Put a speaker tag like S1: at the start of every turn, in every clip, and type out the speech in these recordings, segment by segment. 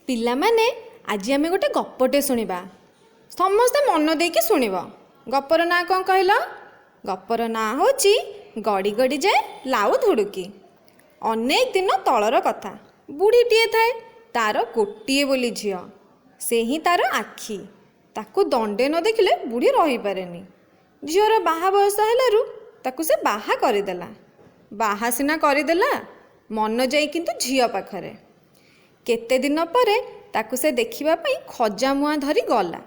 S1: ପିଲାମାନେ, ଆଜି ଆମେ ଗୋଟେ ଗପଟେ ଶୁଣିବା। ସମସ୍ତେ ମନ ଦେଇକି ଶୁଣିବ। ଗପର ନାଁ କ'ଣ କହିଲ? ଗପର ନାଁ ହେଉଛି ଗଡ଼ି ଗଡ଼ି ଯାଏ ଲାଉ ଧୁଡ଼ୁକି। ଅନେକ ଦିନ ତଳର କଥା। ବୁଢ଼ୀଟିଏ ଥାଏ, ତାର ଗୋଟିଏ ବୋଲି ଝିଅ। ସେ ହିଁ ତାର ଆଖି। ତାକୁ ଦଣ୍ଡେ ନ ଦେଖିଲେ ବୁଢ଼ୀ ରହିପାରେନି। ଝିଅର ବାହା ବୟସ ହେଲାରୁ ତାକୁ ସେ ବାହା କରିଦେଲା। ବାହା ସିନା କରିଦେଲା, ମନ ଯାଇ କିନ୍ତୁ ଝିଅ ପାଖରେ। କେତେ ଦିନ ପରେ ତାକୁ ସେ ଦେଖିବା ପାଇଁ ଖଜା ମୁଆଁ ଧରି ଗଲା।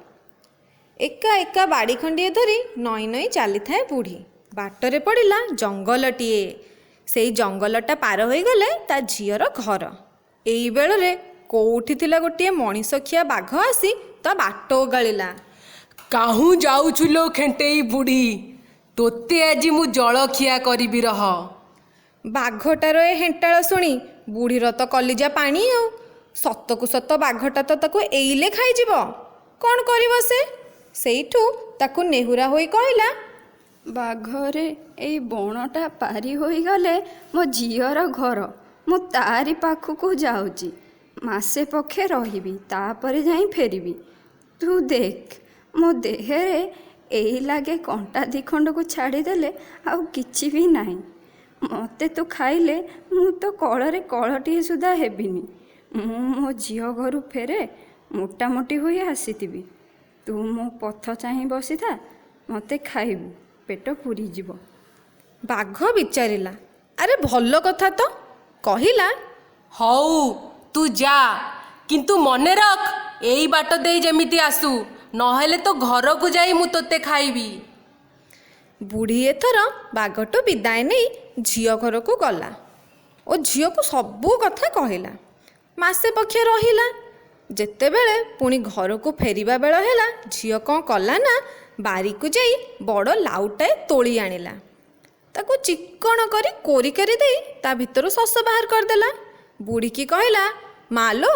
S1: ଏକା ଏକା ବାଡ଼ି ଖଣ୍ଡିଏ ଧରି ନଇଁ ନଇଁ ଚାଲିଥାଏ ବୁଢ଼ୀ। ବାଟରେ ପଡ଼ିଲା ଜଙ୍ଗଲଟିଏ। ସେଇ ଜଙ୍ଗଲଟା ପାର ହୋଇଗଲେ ତା ଝିଅର ଘର। ଏଇ ବେଳରେ କୋଉଠି ଥିଲା ଗୋଟିଏ ମଣିଷଖିଆ ବାଘ ଆସି ତା ବାଟ ଓଗାଳିଲା।
S2: କାହୁଁ ଯାଉଛୁ ଲୋ ଖେଣ୍ଟେଇ ବୁଢ଼ୀ? ତୋତେ ଆଜି ମୁଁ ଜଳଖିଆ କରିବି, ରହ।
S1: ବାଘଟାର ଏ ହେଣ୍ଟାଳ ଶୁଣି ବୁଢ଼ୀର ତ କଲିଜା ପାଣି। ଆଉ ସତକୁ ସତ ବାଘଟା ତ ତାକୁ ଏଇଲେ ଖାଇଯିବ। କ'ଣ କରିବ ସେ? ସେଇଠୁ ତାକୁ ନେହୁରା ହୋଇ କହିଲା,
S3: ବାଘରେ, ଏଇ ବଣଟା ପାରି ହୋଇଗଲେ ମୋ ଝିଅର ଘର। ମୁଁ ତାରି ପାଖକୁ ଯାଉଛି। ମାସେ ପକ୍ଷେ ରହିବି, ତାପରେ ଯାଇ ଫେରିବି। ତୁ ଦେଖ, ମୋ ଦେହରେ ଏଇ ଲାଗେ କଣ୍ଟା ଦିଖଣ୍ଡକୁ ଛାଡ଼ିଦେଲେ ଆଉ କିଛି ବି ନାହିଁ। ମୋତେ ତୁ ଖାଇଲେ ମୁଁ ତ କଳରେ କଳଟିଏ ସୁଦ୍ଧା ହେବିନି। ମୁଁ ମୋ ଝିଅ ଘରୁ ଫେରେ ମୋଟାମୋଟି ହୋଇ ଆସିଥିବି। ତୁ ମୋ ପଥ ଚାହିଁ ବସିଥା, ମୋତେ ଖାଇବୁ, ପେଟ ପୂରିଯିବ।
S1: ବାଘ ବିଚାରିଲା, ଆରେ ଭଲ କଥା ତ। କହିଲା,
S2: ହଉ ତୁ ଯା, କିନ୍ତୁ ମନେ ରଖ, ଏଇ ବାଟ ଦେଇ ଯେମିତି ଆସୁ, ନହେଲେ ତୋ ଘରକୁ ଯାଇ ମୁଁ ତୋତେ ଖାଇବି।
S1: ବୁଢ଼ୀ ଏଥର ବାଘଠୁ ବିଦାୟ ନେଇ ଝିଅ ଘରକୁ ଗଲା ଓ ଝିଅକୁ ସବୁ କଥା କହିଲା। ମାସେ ପକ୍ଷେ ରହିଲା। ଯେତେବେଳେ ପୁଣି ଘରକୁ ଫେରିବା ବେଳ ହେଲା, ଝିଅ କ'ଣ କଲା ନା ବାରିକୁ ଯାଇ ବଡ଼ ଲାଉଟାଏ ତୋଳି ଆଣିଲା। ତାକୁ ଚିକ୍କଣ କରି କୋରି କରି ଦେଇ ତା ଭିତରୁ ଶସ ବାହାର କରିଦେଲା। ବୁଢ଼ୀକି କହିଲା, ମା ଲୋ,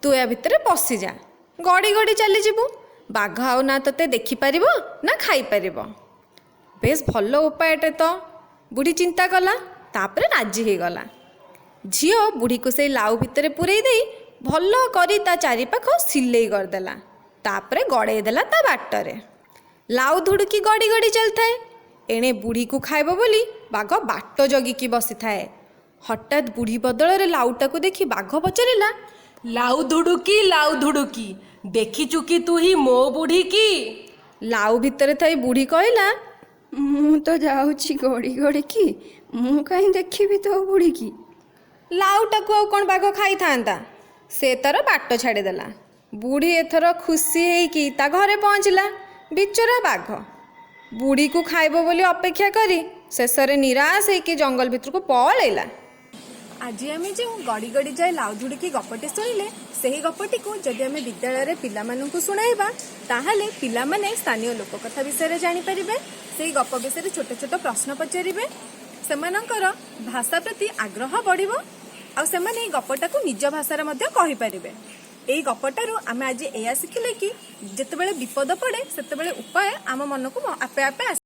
S1: ତୁ ୟା ଭିତରେ ପଶିଯା, ଗଡ଼ି ଗଡ଼ି ଚାଲିଯିବୁ। ବାଘ ଆଉ ନା ତୋତେ ଦେଖିପାରିବ ନା ଖାଇପାରିବ। ବେଶ ଭଲ ଉପାୟଟେ ତ। ବୁଢ଼ୀ ଚିନ୍ତା କଲା, ତାପରେ ରାଜି ହେଇଗଲା। ଝିଅ ବୁଢ଼ୀକୁ ସେଇ ଲାଉ ଭିତରେ ପୂରେଇ ଦେଇ ଭଲ କରି ତା ଚାରିପାଖ ସିଲେଇ କରିଦେଲା। ତାପରେ ଗଡ଼େଇ ଦେଲା ତା ବାଟରେ। ଲାଉ ଧୁଡ଼ୁକି ଗଡ଼ି ଗଡ଼ି ଚାଲିଥାଏ। ଏଣେ ବୁଢ଼ୀକୁ ଖାଇବ ବୋଲି ବାଘ ବାଟ ଜଗିକି ବସିଥାଏ। ହଠାତ୍ ବୁଢ଼ୀ ବଦଳରେ ଲାଉଟାକୁ ଦେଖି ବାଘ ପଚାରିଲା,
S2: ଲାଉ ଧୁଡ଼ୁକି, ଲାଉ ଧୁଡ଼ୁକି, ଦେଖିଛୁ କି ତୁ ହିଁ ମୋ ବୁଢ଼ୀ କି?
S1: ଲାଉ ଭିତରେ ଥାଇ ବୁଢ଼ୀ କହିଲା,
S3: ମୁଁ ତ ଯାଉଛି ଗଡ଼ି ଗଡ଼ିକି, ମୁଁ କାହିଁ ଦେଖିବି ତୋ ବୁଢ଼ୀକି?
S1: ଲାଉଟାକୁ ଆଉ କ'ଣ ବାଘ ଖାଇଥାନ୍ତା? ସେ ତାର ବାଟ ଛାଡ଼ିଦେଲା। ବୁଢ଼ୀ ଏଥର ଖୁସି ହେଇକି ତା ଘରେ ପହଞ୍ଚିଲା। ବିଚରା ବାଘ ବୁଢ଼ୀକୁ ଖାଇବ ବୋଲି ଅପେକ୍ଷା କରି ଶେଷରେ ନିରାଶ ହେଇକି ଜଙ୍ଗଲ ଭିତରକୁ ପଳେଇଲା। ଆଜି ଆମେ ଯେଉଁ ଗଡ଼ି ଗଡ଼ି ଯାଏ ଲାଉ ଧୁଡ଼ିକି ଗପଟି ଶୁଣିଲେ, ସେହି ଗପଟିକୁ ଯଦି ଆମେ ବିଦ୍ୟାଳୟରେ ପିଲାମାନଙ୍କୁ ଶୁଣାଇବା, ତାହେଲେ ପିଲାମାନେ ସ୍ଥାନୀୟ ଲୋକକଥା ବିଷୟରେ ଜାଣିପାରିବେ। ସେଇ ଗପ ବିଷୟରେ ଛୋଟ ଛୋଟ ପ୍ରଶ୍ନ ପଚାରିବେ। ସେମାନଙ୍କର ଭାଷା ପ୍ରତି ଆଗ୍ରହ ବଢ଼ିବ ଆଉ ସେମାନେ ଏଇ ଗପଟାକୁ ନିଜ ଭାଷାରେ ମଧ୍ୟ କହିପାରିବେ। ଏଇ ଗପଟାରୁ ଆମେ ଆଜି ଏଇଆ ଶିଖିଲେ କି ଯେତେବେଳେ ବିପଦ ପଡ଼େ, ସେତେବେଳେ ଉପାୟ ଆମ ମନକୁ ଆପେ ଆପେ ଆସେ।